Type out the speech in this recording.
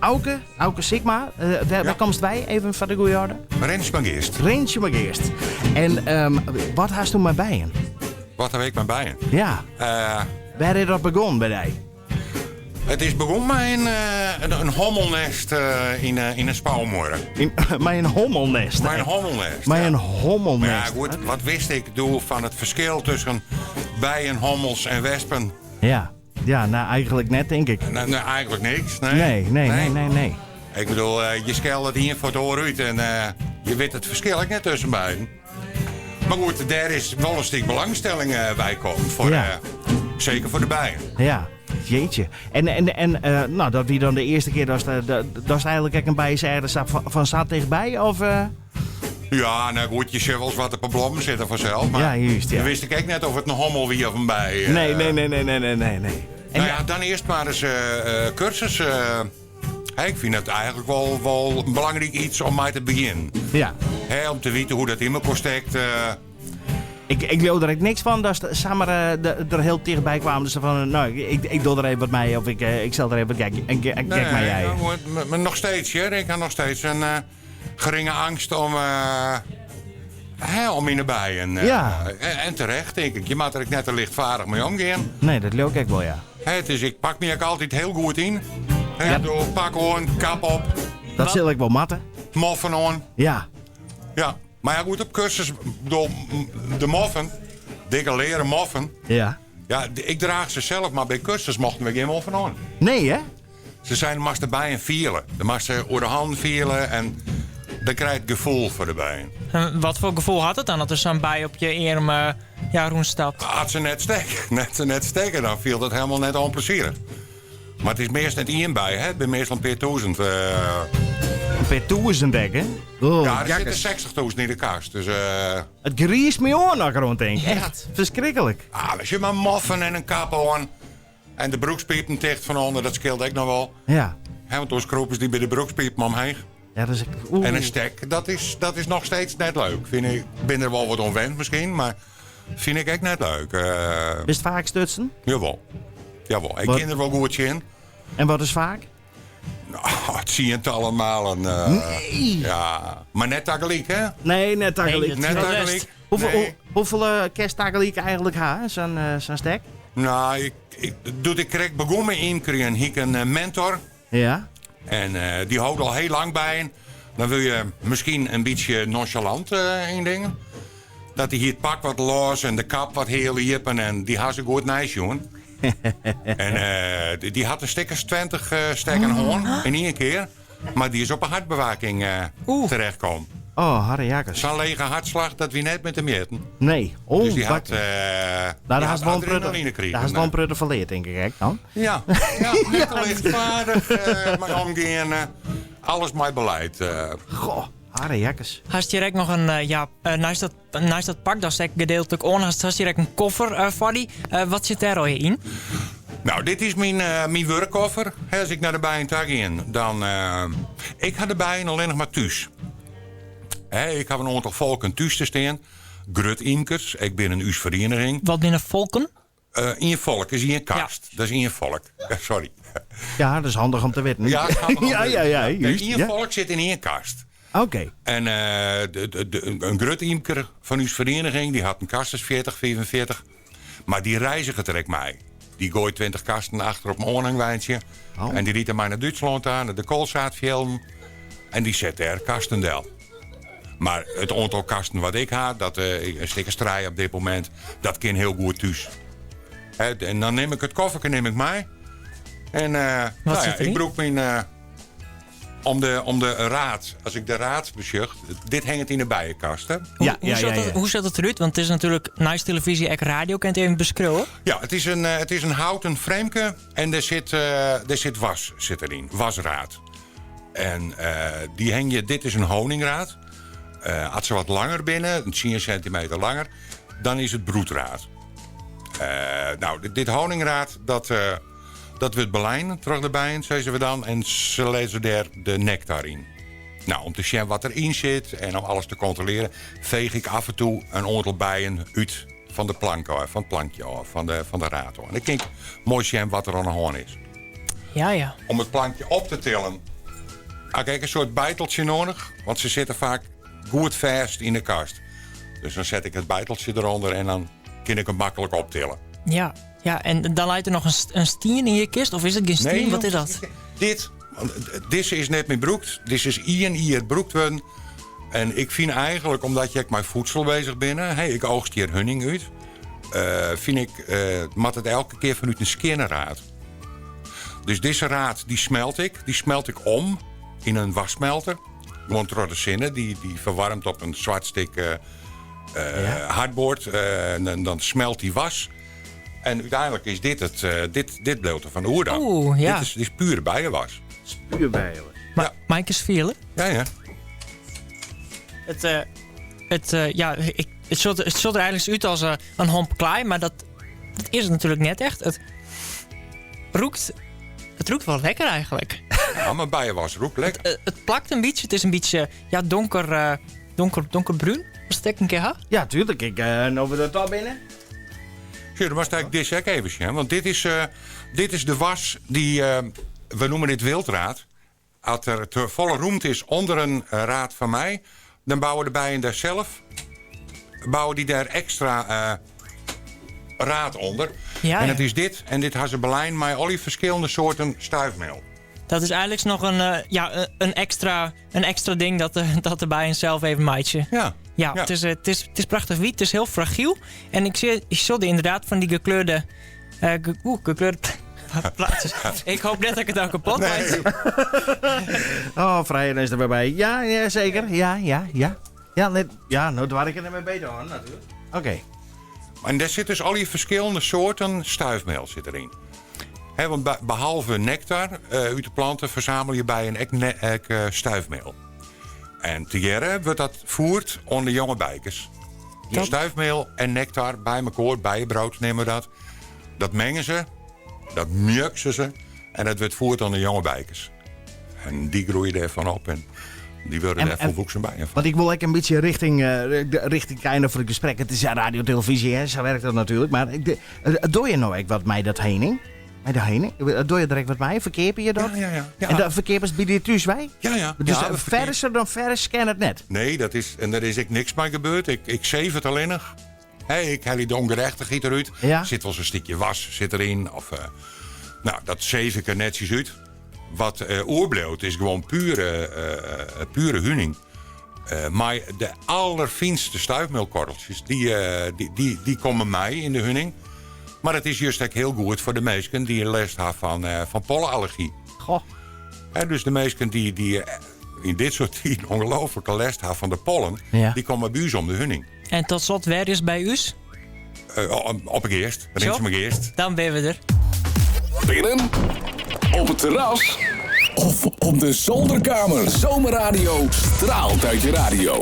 Auke, Auke Sikma, wêr, wêr komst wei, even foar de goede orde? Rinsumageast. Rinsumageast. En um, wat hasto mei bijen? Wat haw ik mei bijen? Ja. Wêr is dat begûn by dy? It is begûn mei in, uh, in, in hommelnest uh, yn, uh, yn in spouwmuorre. Mei in hommelnest? Mei in hommelnest. Mei in hommelnest. Ja, goed, wat wist ik doe fan it ferskil tusken bijen, hommels en wespen? Ja. Ja, nou eigenlijk net, tink ik. Nee, nee, eigenlijk niks. Nee, nee, nee, nee, nee. nee. Ik bedoel, eh, je skelt it ien foar it oar út en eh, je wit it ferskil ek net tusken beiden. Mar goed, dêr is wol in stik belangstelling uh, by kommen. Foar, ja. seker foar de bijen. Ja, jeetje. En, en, en uh, nou, dat wie dan de earste kear dat dat eigenlijk ek in bij fan, fan sa tichtby? Of, uh... Ja, nou goed, je ziet wel eens wat op de blommen zitten vanzelf. Maar ja, juist, ja. dan wist ik ook net of het een hommel wie of een bij. Nee, nee, nee, nee, nee, nee, nee. nee. En nou ja, dan eerst maar eens uh, cursus. Uh, ik vind het eigenlijk wel, wel een belangrijk iets om mee te beginnen. Ja. Hè, om te weten hoe dat in elkaar steekt. Ik, ik leau der ek niks fan dat samar der hiel tichtby kwamen. Dus fan, nou, ik, ik doch der even wat mei of ik, ik sil der even wat gek, gek nee, mei jij. Nou, maar nog steeds, ja. Ik heb nog steeds een geringe angst om, hè, om in de bijen. Ja. En, en, terecht, denk ik. Je moet er ook net te lichtvaardig mee omgaan. Nee, dat leau ik ook wel, ja. Hè, dus ik pak me ook altijd heel goed in. Hè, ja. Door pak aan, kap op. Dat zal ik wel matten. Moffen aan. Ja. Ja. Maar ja, goed, op cursus, bedoel, de moffen, dikke leren moffen. Ja. Ja, ik draag ze zelf, maar bij cursus mochten we geen moffen aan. Nee, hè? Ze zijn de de bijen fielen. De moatst oer de hân fiele en dan krijg je het gevoel foar de bijen. En wat foar gefoel hat it dan as der sa'n bij op je earm uh, ja, rûnstapt? As se net stekke, net, net stekke, dan fielt it hielendal net ûnplezierich. Mar it is meastal net ien bij, hè? It binne meastal in pear tûzen. Uh, in pear tûzen hè? Oh, ja, der sitte 60.000 yn de kast. Dus, uh, it griist my oan as ik deroan tink. Ja. Echt ferskriklik. Ah, as je mar moffen en in kap oan en de broekspipen ticht fan ûnder, dat skeelt ek noch wol. Ja. Hè, want oars krûpe dy by de broekspipen omheech. Ja, dat is En in stek, dat is noch steeds net leuk. Fyn ik, bin der wol wat oan wend miskien, mar fyn ik ek net leuk. Uh, Bist faak stutsen? Jawol. Jawol. Ik kin der wol goed tsjin. En wat is faak? Nou, tsientallen malen. Uh, nee! Ja, mar net tagelyk, hè? Nee, net tagelyk. Nee, net tagelyk. Hoeveel, nee. hoeveel uh, kinst tagelyk eigentlik ha, sa'n uh, sa'n stek? Nou, ik, ik, doe't ik krekt begûn mei ymkerjen, hie ik in mentor. Ja. En dy hâldt al hiel lang bijen. Dan wurde je miskien in bytsje nonchalant yn dingen. Dat dy hie it pak wat los en de kap wat heal iepen en dy ha se goed neisjoen. en uh, dy hat in stik as 20 stekken hân yn ien kear. Mar dy is op 'e hartbewaking terechtkommen. Oh, Harry Jakkers. Sa'n lege hartslach, dat wie net mear te mjitten. Nee. Oh, dus dy hat, uh, nou, daar hast wol in protte, daar hast wol in protte fan leard, tink ik ek dan. Ja, ja net te lichtfeardich uh, mei omgean. Uh, alles mei belied. Uh. Goh, Harry Jakkers. Hast hjir ek noch in, ja, neist dat, neist dat pak datst ek gedeeltlik oan hast, hast hjir ek in koffer foar dy. Wat sit dêr allegear yn? Nou, dit is myn, myn wurkkoffer. As ik nei de bijen ta gean, dan... ik ha de bijen allinnich mar thús. ik ha in oantal folken thús te stean. Grut ymkers, ik bin in ús ferieniging. Wat binne folken? Uh, ien folk is ien kast. Ja. Dat is ien folk. Sorry. Ja, dat is handich om te witten. Ja, ja, ja, ja, juist, ien ja. folk sit yn ien kast. Oké. Okay. En uh, de, de, de, in grut ymker fan ús ferieniging, dy hat in kast as 40, 45. Mar dy reiziget der ek mei. Dy goait 20 kasten achter op in oanhingweintsje. Oh. En dy rydt dermei nei Dútslân ta, nei de koolzaadfjilden. En dy set dêr kasten del. Mar it oantal kasten wat ik ha, dat uh, in stik as trije op dit momint, dat kin hiel goed thús. En dan nim ik it kofferke nim ik mei. En uh, nou ja, ik brûk myn. Uh, om, de, om de raad, as ik de raad besjoch, dit hinget yn de bijenkast. Hè? Hoe, Ja, hoe, ja, sjocht ja, it, ja. hoe sjocht it derút? Want it is natuerlik neist telefyzje ek radio. Kinst it even beskriuwe? Ja, it is in, it is in houten frameke en dêr sit, dêr sit was sit deryn, wasraad. En dy hingje, dit is in honingraad. Uh, as se wat langer binne, in 10 sintimeter langer, dan is it broedraad. Uh, nou, dit, dit honingraad, dat, uh, dat wurdt belein troch de bijen, sizze we dan. En se lizze dêr de nektar yn. Nou, om te sjen wat deryn sit en om alles te kontrolearjen, feech ik af en toe in oantal bijen út fan de plank ôf, fan it plankje ôf, fan de, fan de raad ôf. En dan kin ik moai sjen wat der oan de hân is. Ja, ja. Om it plankje op te tillen. Ha ik in soart beiteltsje noadich, want se sitte faak goed fêst yn de kast. Dus dan set ik it beiteltsje derûnder en dan kin ik him maklik optille. Ja, ja, en dan leit der noch in stien yn je kist, of is it gjin stien? Wat is dat? Dit, dizze is net mear brûkt. Dizze is ien jier brûkt wurden. En ik fyn eigenlik, omdat je ek mei voedsel bezich binne, hey, ik oogst hjir huning út, fyn ik, moat it elke kear fanút in skjinne raad. Dus dizze raad dy smelt ik, dy smelt ik om yn in wassmelter. Gewoan troch de sinne, dy ferwaarmt op in swart stik hardboard. En dan smelt dy was. En úteinlik is dit it, dit bliuwt der fan oer dan. Oeh, ja. Dit is pure bijenwas. Puur bijenwas. Maar, Mei ik ris fiele? Ja. Het, ja, het ziet er eigenlijk uit als een homp klei, maar dat is het natuurlijk net echt. Het ruikt wel lekker eigenlijk. Ja, maar bijenwas ruikt lekker. Het plakt een beetje, het is een beetje, ja, donkerbruin. Was het een keer, ha? Ja, tuurlijk. Ik over de top binnen. Zie, dan was het eigenlijk dit ook even, hè? Want dit is de was die, we noemen dit wildraad. Als er te volle ruimte is onder een raad van mij, dan bouwen de bijen daar zelf, bouwen die daar extra raad onder. En het is dit, en dit has ze belijn met al die verschillende soorten stuifmeel. Dat is eigenlijk nog een extra ding dat de bijen zelf even maatje. Ja, het is prachtig wit, het is heel fragiel. En ik zie inderdaad van die gekleurde plaatjes. Ik hoop net dat ik het nou kapot Nee. maak. Oh, Vrijen is er weer bij. Ja, ja, zeker. Ja, ja, ja. Ja, net, ja, nou daar ik er net mee beter hoor, natuurlijk. Oké. En daar zitten dus al die verschillende soorten stuifmeel zit erin. Hè, want behalve nectar uit de planten verzamel je bij een ek stuifmeel. En te wordt dat voerd onder de jonge bijkers. Dus stuifmeel en nectar bij elkaar, bijenbrood nemen we dat. Dat mengen ze, dat mjuksen ze en dat wordt voerd aan de jonge bijkers. En die groeien daarvan op en die worden daar volwassen bij. Want ik wil ook een beetje richting het einde van het gesprek. Het is ja, radio, televisie, hè, zo werkt dat natuurlijk. Maar doe je nou ook wat mij dat hening? Met de hening? Doe je direct wat mij? Verkeer je dat? Ja. En dat verkeer is bij die thuis wij? Ja. Dus Ja, we verkeer- verser dan vers ken het net? Nee, en daar is ik niks mee gebeurd. Ik zeef het alleen nog. Hey, ik haal die ongerechtigheid eruit. Zit wel eens een stukje was zit erin. Of, nou, dat zeef ik er netjes uit. Wat oerbleeuwt is gewoon pure huning. Maar de allerfinste stuifmeelkorreltjes, die komen mij in de huning. Maar het is juist ook heel goed voor de mensen die last hebben van pollenallergie. Goh. Hè, dus de mensen die in dit soort tijden ongelooflijke last hebben van de pollen, die komen bij ons om de huning. En tot slot, waar is bij u? Op het eerst. Zo? Rins maar eerst. Dan ben we er. Binnen, op het terras of op de zolderkamer. Zomerradio straalt uit je radio.